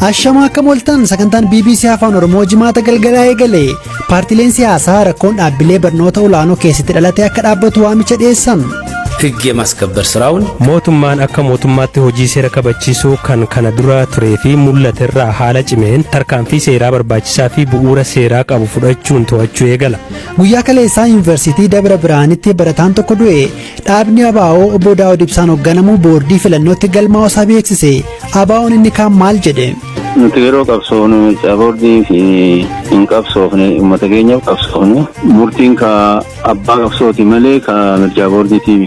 Ashama, akkam ooltan? Sagantaan BBC Afaan Oromoo Jimaata galgalaa eegale. Paartileen siyaasaa rakkoon dhaabbilee barnoota olaanoo keessatti dhalate akka dhaabbatu waamicha dhiyeessan. ሕግ የማስከበር ስራውን Mootummaan akka mootummaatti hojii seera kabachiisuu kan kana dura turee fi mul'ate irraa haala cimeen tarkaanfii seeraa barbaachisaa fi bu'uura seeraa qabu fudhachuun to'achuu eegala. Guyyaa kaleessaa Yuunivarsiitii Dabra Biraanitti barataan tokko du'e. Dhaabni ABO obbo Daawud Ibsaan hoogganamu boordii filannootti galmaa'uu isaa beeksise. ABO'n inni kaan maal jedhe? Nuti yeroo qabsoofnu boordii fi hin qabsoofne, uummata keenyaaf qabsoofne. Murtiin ka abbaa qabsooti malee ka mirjaa boordiiti.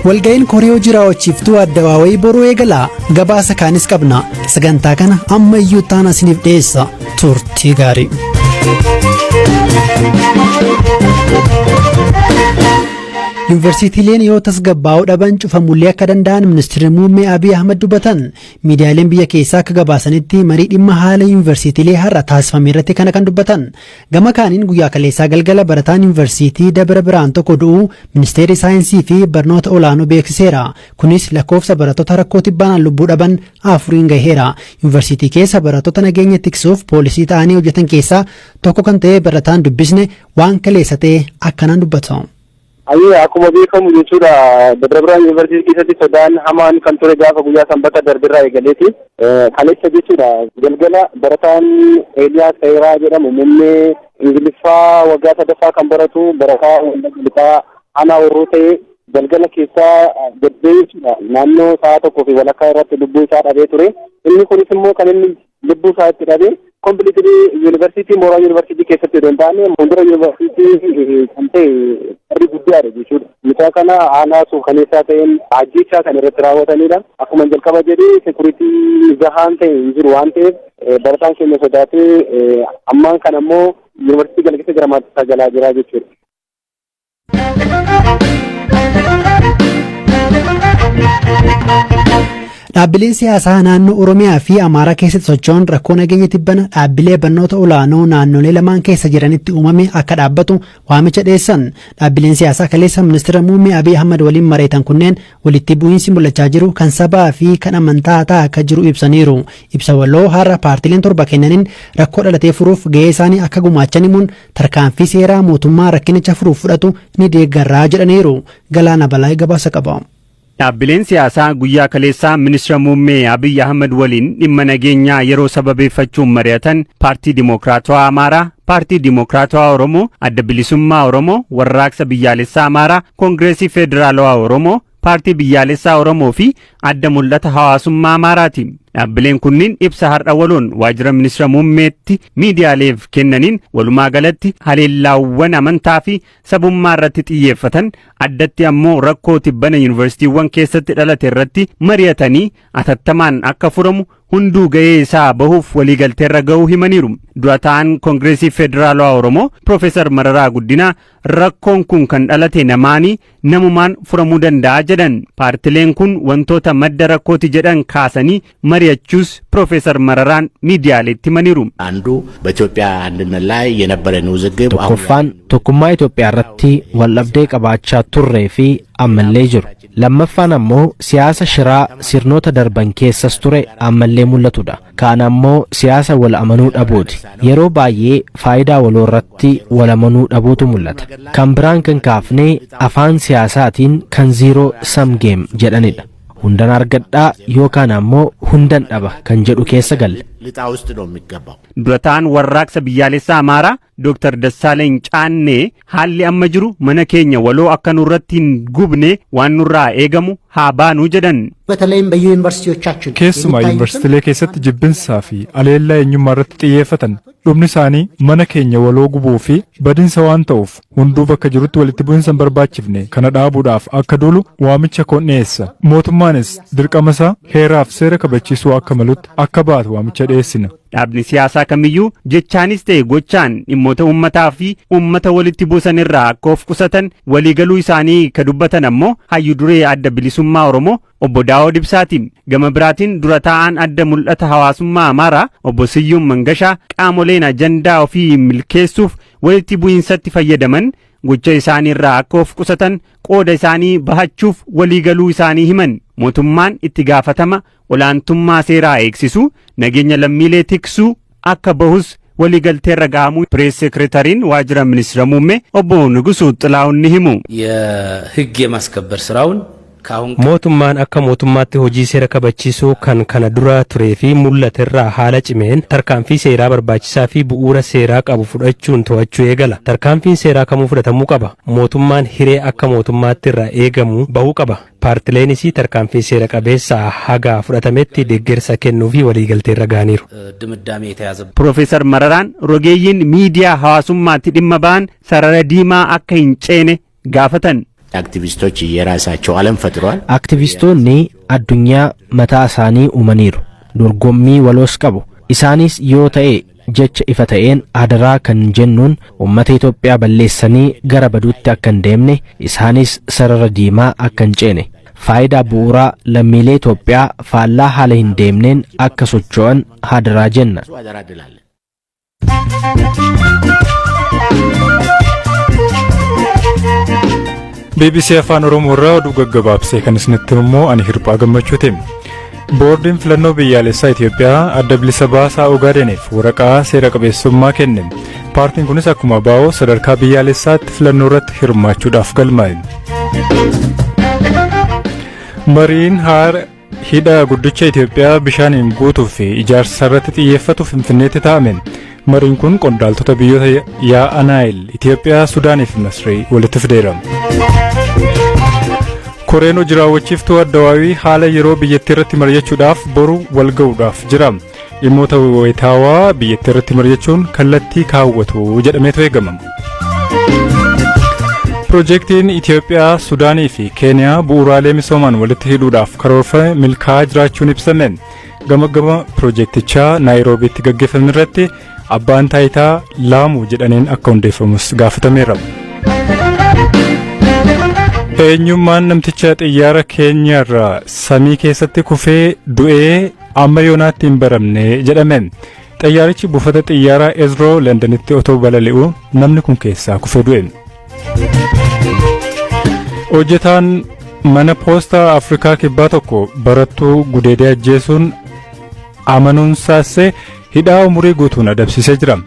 Walga'iin koree hojii raawwachiiftuu addawaawayii boruu eegala. Gabaasa kaanis qabna. Sagantaa kana amma iyyuu taana isiniif dhiyeessa. Turtii gaarii. Yuunivarsiitiileen yoo tasgabbaa'uu dhaban cufamullee akka danda'an Ministeerri Muummee Abiy Ahmad dubbatan. Miidiyaaleen biyya keessaa akka gabaasanitti marii dhimma haala yuunivarsiitiilee har'a taasifame irratti kana kan dubbatan. Gama kaaniin guyyaa kaleessaa galgala barataan Yuunivarsiitii Dabra Biraan tokko du'uu Ministeerri Saayinsii fi Barnoota Olaanoo beeksiseera. Kunis lakkoofsa barattoota rakkoo tibbaanaan lubbuu dhaban afuriin gaheera. Yuunivarsiitii keessa barattoota nageenya tiksuuf poolisii ta'anii hojjetan keessaa tokko kan ta'e barataan dubbisne waan kaleessa ta'e akkanaan dubbata. Ayyee, akkuma beekamu jechuudha, Dabra Birhaan Yuunivarsiitii keessatti sodaan hamaan kan ture gaafa guyyaa Sanbata darbirraa eegaleeti. Kaleessa jechuudha galgala barataan Eeliyaas Seeraa jedhamu, muummee Ingiliffaa waggaa sadaffaa kan baratu, barataa Wallagga Lixaa aanaa Horroo ta'e, galgala keessaa gaddee jechuudha naannoo sa'a 1:30 irratti lubbuu isaa dhabee ture. Inni kunis immoo kan inni lubbuu isaa itti dhabe completely yuunivarsiitii, mooraa yuunivarsiitii keessatti odoo hin taane, fuuldura yuunivarsiitii kan ta'e barri guddaadha jechuudha. Mucaa kana haala suukaneessaa ta'een ajjeechaa kan irratti raawwatanidha. Akkuma jalqaba jedhee, security gahaan ta'e hin jiru waan ta'eef barataan keenya sodaatee ammaan kana immoo yuunivarsiitii galgala gara maatiisaa galaa jira jechuudha. Dhaabbileen siyaasaa naannoo Oromiyaa fi Amaaraa keessatti socho'an rakkoo nageenya tibbana dhaabbilee barnoota olaanoo naannolee lamaan keessa jiranitti uumame akka dhaabbatu waamicha dhiyeessan. Dhaabbileen siyaasaa kaleessa Ministeera Muummee Abiy Ahmad waliin mari'atan kunneen walitti bu'iinsi mul'achaa jiru kan sabaa fi kan amantaa ta'aa akka jiru ibsaniiru. Ibsa waloo har'a paartileen torba kennaniin rakkoo dhalatee furuuf gahee isaanii akka gumaachan himuun, tarkaanfii seeraa mootummaa rakkinicha furuuf fudhatu ni deeggarraa jedhaniiru. Galaana Balaayii gabaasa qaba. Dhaabbileen siyaasaa guyyaa kaleessaa Ministeera Muummee Abiy Ahmed waliin dhimma nageenyaa yeroo sababeeffachuun mari'atan Paartii Dimookiraatawaa Amaaraa, Paartii Dimookiraatawaa Oromoo, Adda Bilisummaa Oromoo, Warraaqsa Biyyaalessaa Amaaraa, Koongireesii Federaalawaa Oromoo, Paartii Biyyaalessaa Oromoo fi Adda Mul'ata Hawaasummaa Amaaraati. Dhaabbileen kunniin ibsa har'a waloon waajjira ministeera muummeetti miidiyaaleef kennaniin, walumaa galatti haleellaawwan amantaa fi sabummaa irratti xiyyeeffatan, addatti ammoo rakkoo tibbana yuunivarsiitiiwwan keessatti dhalate irratti mari'atanii atattamaan akka furamu hunduu ga'ee isaa bahuuf waliigalteerra ga'uu himaniiru. Dura ta'an Koongireesii Federaalawaa Oromoo Piroofeesar Mararaa Guddinaa rakkoon kun kan dhalate namaanii namumaan furamuu danda'a jedhan. Paartileen kun wantoota madda rakkooti jedhan kaasanii mari'achuus Piroofeesar Mararaan miidiyaaleetti himaniiru. አንዱ በኢትዮጵያ አንድነት ላይ የነበረን ውዝግብ Tokkoffaan, tokkummaa Itoophiyaa irratti waldhabdee qabaachaa turree fi ammallee jiru. Lammaffaan ammoo siyaasa shiraa sirnoota darban keessas ture ammallee mul'atudha. Kaan ammoo siyaasa wal amanuu dhabuuti. Yeroo baay'ee faayidaa waloo irratti wal amanuu dhabuutu mul'ata. Kan biraan kan kaafnee afaan siyaasaatiin kan zero sum game jedhanidha. Hundan argadhaa yookaan ammoo hundan dhaba kan jedhu keessa galle. ልጣ ውስጥ ነው የሚገባው። Dura ta'an Warraaqsa Biyyaalessaa Amaaraa Dr. Dassaaleny Caannee haalli amma jiru mana keenya waloo akka nurratti hin gubne waan nurraa eegamu haa baanuu jedhan. በተለይም በየዩኒቨርሲቲዎቻችን Keessumaa yuunivarsiitiilee keessatti jibbinsaa fi aleellaa eenyummaa irratti xiyyeeffatan dhumni isaanii mana keenya waloo gubuu fi badinsa waan ta'uuf, hunduu bakka jirutti walitti bu'insa hin barbaachifne kana dhaabuudhaaf akka duulu waamicha koon dhiyeessa. Mootummaanis dirqama isaa heeraaf seera kabachiisuu akka malutti akka baatu waamicha dhiyeessina. Dhaabni siyaasaa kamiyyuu jechaanis ta'e gochaan dhimmoota uummataa fi uummata walitti buusan irraa akka of qusatan waliigaluu isaanii ka dubbatan ammoo hayyu duree Adda Bilisummaa Oromoo obbo Daawud Ibsaati. Gama biraatiin dura taa'aan Adda Mul'ata Hawaasummaa Amaaraa obbo Siyyuun Mangashaa qaamoleen ajandaa ofii milkeessuuf walitti bu'iinsatti fayyadaman Gocha isaanii irraa akka of qusatan qooda isaanii bahachuuf waliigaluu isaanii himan. Mootummaan itti gaafatama olaantummaa seeraa eegsisu, nageenya lammiilee tiksuu akka bahus waliigalteerra gahamuu press seekretariin waajjira ministeera muummee obbo Nugusuu Xilaa'uun ni himu. የህግ የማስከበር ስራውን ከአሁን Mootummaan akka mootummaatti hojii seera kabachiisuu kan kana dura turee fi mul'ate irraa haala cimeen tarkaanfii seeraa barbaachisaa fi bu'uura seeraa qabu fudhachuun to'achuu eegala. Tarkaanfiin seeraa kamuu fudhatamuu qaba. Mootummaan hiree akka mootummaatti irraa eegamu bahuu qaba. Paartileenis tarkaanfii seera qabeessa hagaa fudhatametti deeggarsa kennuu fi waliigalteerra gahaniiru. ድምዳሜ የተያዘ Piroofeesar Mararaan rogeeyyiin miidiyaa hawaasummaatti dhimma ba'an sarara diimaa akka hin ceene gaafatan. አክቲቪስቶች የራሳቸው ዓለም ፈጥረዋል። Aktivistoonni addunyaa mataa isaanii uumaniiru. Dorgommii waloos qabu. Isaanis yoo ta'e jecha ifa ta'een adaraa kan jennuun uummata Itoophiyaa balleessanii gara baduutti akka hin deemne, isaanis sarara diimaa akka hin ceene, faayidaa bu'uuraa lammiilee Itoophiyaa faallaa haala hin deemneen akka socho'an hadaraa jenna. አደራ እንላለን። BBC Afaan Oromoo irraa oduu gaggabaabsee kan isinitti immoo ani Hirphaa Gammachuuti. Boordiin filannoo biyyaalessaa Itoophiyaa Adda Bilisa Baasaa Ogaadeniif waraqaa seera qabeessummaa kenne. Paartiin kunis akkuma ABO sadarkaa biyyaalessaatti filannoo irratti hirmaachuudhaaf galmaa'e. Mariin haara hidha guddicha Itoophiyaa bishaaniin guutuu fi ijaarsa irratti xiyyeeffatu Finfinneetti taa'ame. Mariin kun qondaaltota biyyoota yaa'a Naayil Itoophiyaa, Sudaanii fi Masrii walitti fideera. Koreen hojii raawwachiiftuu Addawaawii haala yeroo biyyattii irratti mari'achuudhaaf boru wal ga'uudhaaf jira. Dhimmoota wayitaawaa biyyattii irratti mari'achuun kallattii kaawwatu jedhameetu eegama. Piroojeektiin Itoophiyaa, Sudaanii fi Keeniyaa bu'uuraalee misoomaan walitti hidhuudhaaf karoorfame milkaa'aa jiraachuun ibsame. Gama gama piroojeektichaa Naayiroobiitti gaggeeffame irratti abbaan taayitaa Laamuu jedhaniin akka hundeeffamus gaafatameera. Eenyummaan namticha xiyyaara Keenyaarraa samii keessatti kufee du'ee amma yoonaatti hin baramne jedhame. Xiyyaarichi buufata xiyyaaraa Heathrow Londonitti otoo balali'u namni kun keessaa kufee du'e. Hojjetaan mana poostaa Afrikaa Kibbaa tokko barattuu gudeedee ajjeesuun amanuunsaasee hidhaa umurii guutuun adabsiisee jira.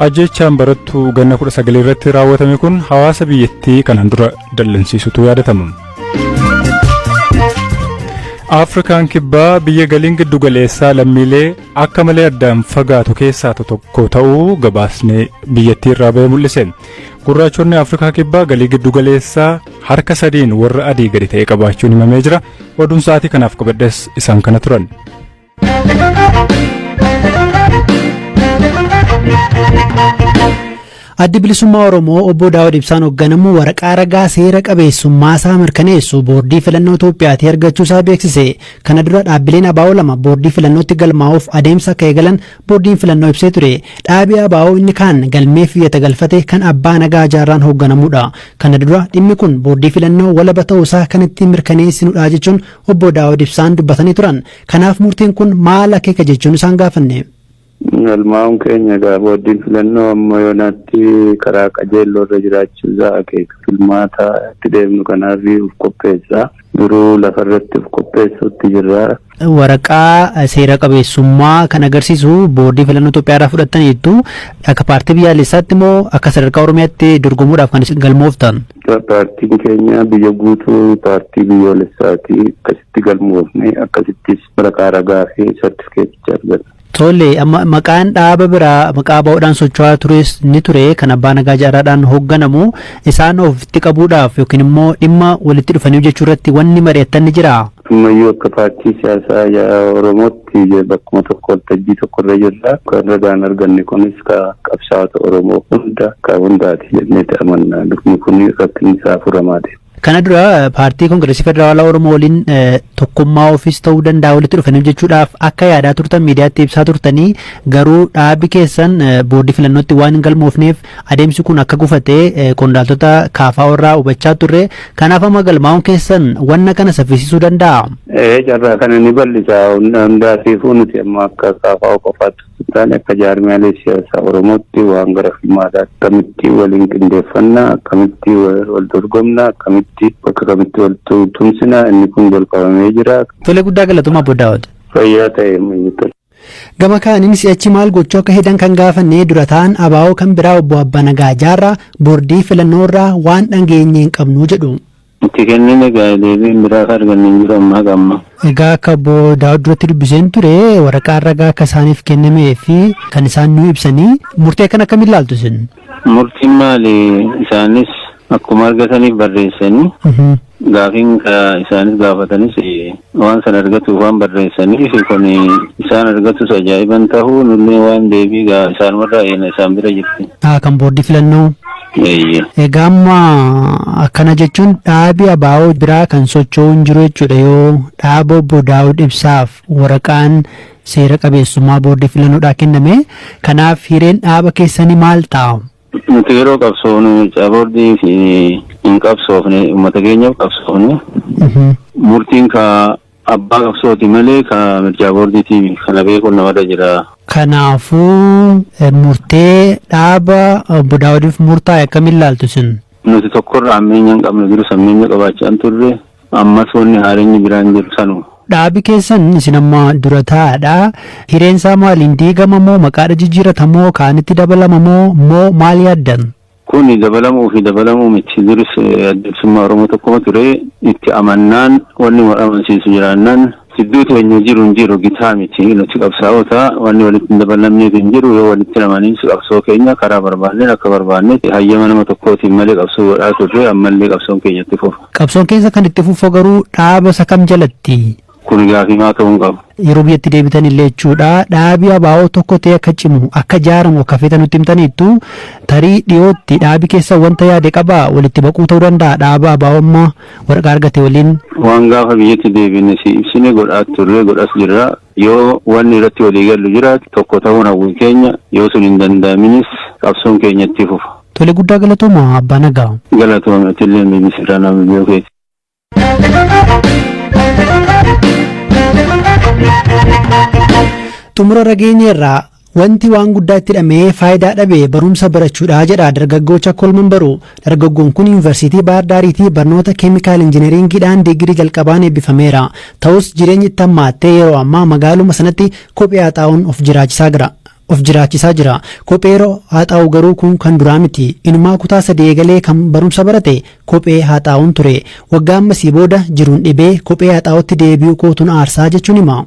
Ajjeechaan barattuu ganna 19 irratti raawwatame kun hawaasa biyyattii kanaan dura dallansiisutu yaadatama. Afrikaan Kibbaa biyya galiin giddu galeessaa lammiilee akka malee addaan fagaatu keessaa tokko ta'uu gabaasni biyyattii irraa ba'ee mul'ise. Gurraachonni Afrikaa Kibbaa galii giddu galeessaa harka sadiin warra adii gadi ta'e qabaachuun himamee jira. Oduun sa'aatii kanaaf qabadhes isaan kana turan. Addi Bilisummaa Oromoo obbo Daawud Ibsaan hoogganamu waraqaa ragaa seera qabeessummaa isaa mirkaneessu boordii filannoo Itoophiyaatii argachuu isaa beeksise. Kana dura dhaabbileen ABO lama boordii filannootti galmaa'uuf adeemsa akka eegalan boordiin filannoo ibsee ture. Dhaabii ABO inni kaan galmeef iyyata galfate kan Abbaa Nagaa Jaarraan hoogganamudha. Kana dura dhimmi kun boordii filannoo walaba ta'uusaa kan ittiin mirkaneessinudha jechuun obbo Daawud Ibsaan dubbatanii turan. Kanaaf murtiin kun maal akeeka jechuun isaan gaafanne. Galmaa'uun keenya egaa boordiin filannoo amma yoonaatti karaa qajeelloo irra jiraachuu isaa akeeka. Filmaata itti deemnu kanaaf of qopheessaa. Duruu lafarratti of qopheessuutti jirra. Waraqaa seera qabeessummaa kan agarsiisu boordii filannoo Itoophiyaa irraa fudhattaniitu akka paartii biyyaalessaatti moo akka sadarkaa Oromiyaatti dorgomuudhaaf kan isin galmooftan? Paartiin keenya biyya guutuu paartii biyyoolessaati. Akkasitti galmoofne, akkasittis waraqaa ragaa fi sartifikeeticha arganna. Tole, amma maqaan dhaaba biraa maqaa ABO'dhaan socho'aa tures ni ture kan Abbaa Nagaa Jaarraadhaan hoogganamu. Isaan ofitti qabuudhaaf yookiin immoo dhimma walitti dhufanii hojjechuu irratti wanni mari'attan ni jira. Ammayyuu akka paartii siyaasaa Oromootti bakkuma tokko waltajjii tokko irra jirra. Kan ragaan arganne kunis ka qabsaa'ota Oromoo hunda ka hundaati jenneeti amanna. Dhufni kun rakkinni isaa furamaa deema. Kana dura paartii Koongireesii Federaalaa Oromoo waliin tokkummaa ofiis ta'uu danda'a walitti dhufanii hojjechuudhaaf akka yaadaa turtan miidiyaatti ibsaa turtanii, garuu dhaabi keessan boordii filannootti waan hin galmoofneef adeemsi kun akka gufatee qondaaltota KFO irraa hubachaa turre. Kanaaf amma galmaa'uun keessan wanna kana saffisiisuu danda'a. Ee, carraa kana ni bal'isa. Hundaatiifuu nuti amma akka KFO qofaatti Oromootti hin taane, akka jaarmiyaalee siyaasaa Oromootti waan gara filmaataa akkamitti waliin qindeeffannaa, akkamitti wal dorgomna, akkamitti bakka kamitti wal tumsina, inni kun jalqabamee jira. Tole, guddaa galatoomaa, Obbo Daawud. Fayyaa ta'e mayyuu. Gama kaaniin si'achi maal gochuu akka hedan kan gaafanne dura ta'an ABO kan biraa Obbo Abbaa Nagaa Jaarraa boordii filannoorraa waan dhageenye hin qabnu jedhu. Itti kennine, egaa deebiin biraa kan arganne hin jiru ammaa gamma. Egaa akka Obbo Daawud duratti dubbiseen ture, waraqaan ragaa akka isaaniif kennamee fi kan isaan nu ibsanii, murtee kan akkamiin ilaaltu isin? Murtiin maali? Isaanis akkuma argataniif barreessanii, gaafiin isaanis gaafatanis waan sana argatuuf waan barreessaniif, kun isaan argatus ajaa'iban tahuu, nullee waan deebii isaanumarraa eena, isaan bira jirti. Kan boordii filannoo. Eeyyee. Egaa amma akkana jechuun dhaabi ABO biraa kan socho'u hin jiru jechuudha, yoo dhaaba Obbo Daawud Ibsaaf waraqaan seera qabeessummaa boordii filannoodhaa kenname, kanaaf hireen dhaaba keessanii maal ta'a? Nuti yeroo qabsoofnu boordii fi hin qabsoofne, uummata keenyaaf qabsoofne. Murtiin ka abbaa qabsooti malee ka mirjaa boordiitii, kana beekuun namarra jira. Kanaafuu murtee dhaaba Obbo Daawudiif murtaa'e akkamiin ilaaltu isin? Nuti tokkorra hammeenya hin qabnu jiru, hammeenya qabaachaa hin turre, ammas wanni haarenyi biraan jiru sanuma. Dhaabi keessan isin amma dura taa'aadha. Hireen isaa maaliin diigama moo maqaadha jijjiirata moo kaanitti dabalama moo maal yaaddan? Kuni dabalamuu fi dabalamuu miti. Duris Adda Bilisummaa Oromoo tokkoma ture. Itti amannaan wanni wal amansiisu jiraannaan gidduu keenya jiru hin jiru, gitaa miti. Nuti qabsaa'ota, wanni walitti hin dabalamneef hin jiru. Yoo walitti namaniis qabsoo keenya karaa barbaanneen akka barbaannetti hayyama nama tokkootiin malee qabsoo godhaa turre, ammallee qabsoon keenya itti fufa. Qabsoon keessa kan itti fufu garuu dhaaba isa kam jalatti? Kun gaafii maa ta'uu hin qabu. Yeroo biyyatti deebitan illee jechuudha. Dhaabi ABO tokko ta'e akka cimu, akka jaaramu akka feetan nutti himtaniittu, tarii dhiyootti dhaabi keessa wanta yaade qaba, walitti baquu ta'uu danda'a dhaaba ABO amma waraqaa argate waliin. Waan gaafa biyyatti deebine si ibsine godhaa turre, godhas jirra. Yoo wanni irratti walii gallu jiraate tokko ta'uun hawwii keenya, yoo sun hin danda'aminis qabsoon keenya itti fufa. Tole, guddaa galatooma, Abbaa Nagaa. Galatooma, atillee BBC irraa nama biyya keeti. Xumura rageenyeerraa. Wanti waan guddaa itti hidhamee faayidaa dhabe barumsa barachuudha jedha dargaggoo Chakkol Manbaruu. Dargaggoon kun Yuunivarsiitii Baahir Daariitii barnoota chemical engineeringiidhaan digirii jalqabaan eebbifameera. Ta'us jireenyi itti hammaattee yeroo ammaa magaaluma sanatti kophee haxaa'uun of jiraachisaa jira. Of jiraachisaa jira. Kophee yeroo haxaa'u garuu kun kan duraa miti. Inumaa kutaa sadii eegalee kan barumsa barate kophee haxaa'uun ture. Waggaa ammasii booda jiruun dhibee kophee haxaa'utti deebi'uu kootuun aarsaa jechuun hima.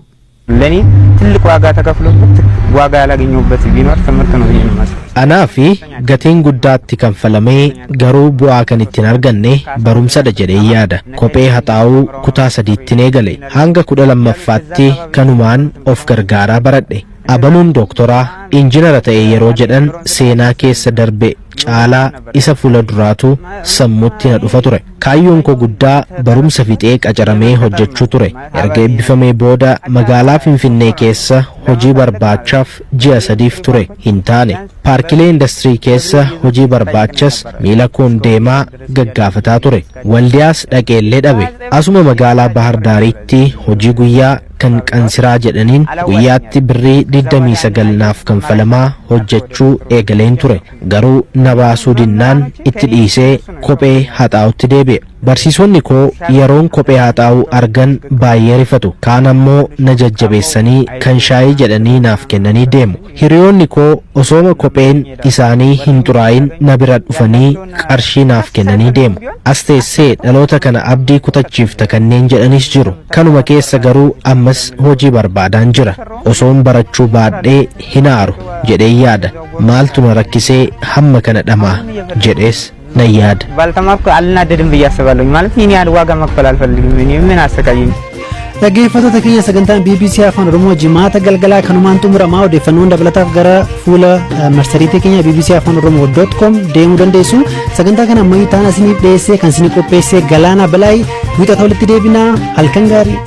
ለእኔ ትልቅ ዋጋ ተከፍሎበት ዋጋ ያላገኘሁበት ቢኖር ትምህርት ነው ብዬ ነው የማስበው። Anaa fi gatiin guddaatti kanfalamee garuu bu'aa kan ittiin arganne barumsadha jedhee yaada. Kophee haxaa'uu kutaa sadiittiin eegale. Hanga 12ffaatti kanumaan of gargaaraa baradhe. Abaluun dooktoraa, injinara ta'e yeroo jedhan seenaa keessa darbe caalaa isa fuula duraatu sammuutti na dhufa ture. Kaayyoon koo guddaa barumsa fixee qacaramee hojjechuu ture. Erga eebbifamee booda magaalaa Finfinnee keessa hojii barbaachaaf ji'a 3f ture, hin taane. Paarkilee indastirii keessa hojii barbaachas miila koon deemaa gaggaafataa ture. Waldiyaas dhaqeellee dhabe. Asuma magaalaa Bahar Daariitti hojii guyyaa kan qansiraa jedhaniin guyyaatti birrii 29 naaf kanfalamaa hojjechuu eegaleen ture. Garuu na baasuu dinnaan itti dhiisee kophee haxaa'utti deebi'e. Barsiisonni koo yeroon kophee haxaa'uu argan baay'ee rifatu. Kaan ammoo na jajjabeessanii kan shaayii jedhanii naaf kennanii deemu. Hiriyoonni koo osooma kopheen isaanii hin xuraa'in na bira dhufanii qarshii naaf kennanii deemu. As teessee dhaloota kana abdii kutachiifta kanneen jedhanis jiru. Kanuma keessa garuu ammas hojii barbaadaan jira. Osoon barachuu baadhee hin aaru jedhee yaada. Maaltu na rakkisee hamma kana dhamaa jedhees nan yaada. ባልተማርኩ አልናደድም ብዬ አስባለሁኝ። ማለት ይህን ያህል ዋጋ መክፈል አልፈልግም። እኔ ምን አሰቃየኝ? Dhaggeeffattoota keenya, sagantaan BBC Afaan Oromoo Jimaata galgalaa kanumaan xumuramaa. Odeeffannoon dabalataaf gara fuula marsariitii keenya bbcafaanoromoo.com deemuu dandeessu. Sagantaa kana ammayyuu taana isiniif dhiyeessee kan isinii qopheesse Galaanaa Balaay. Wiixata walitti deebinaa, halkan gaarii.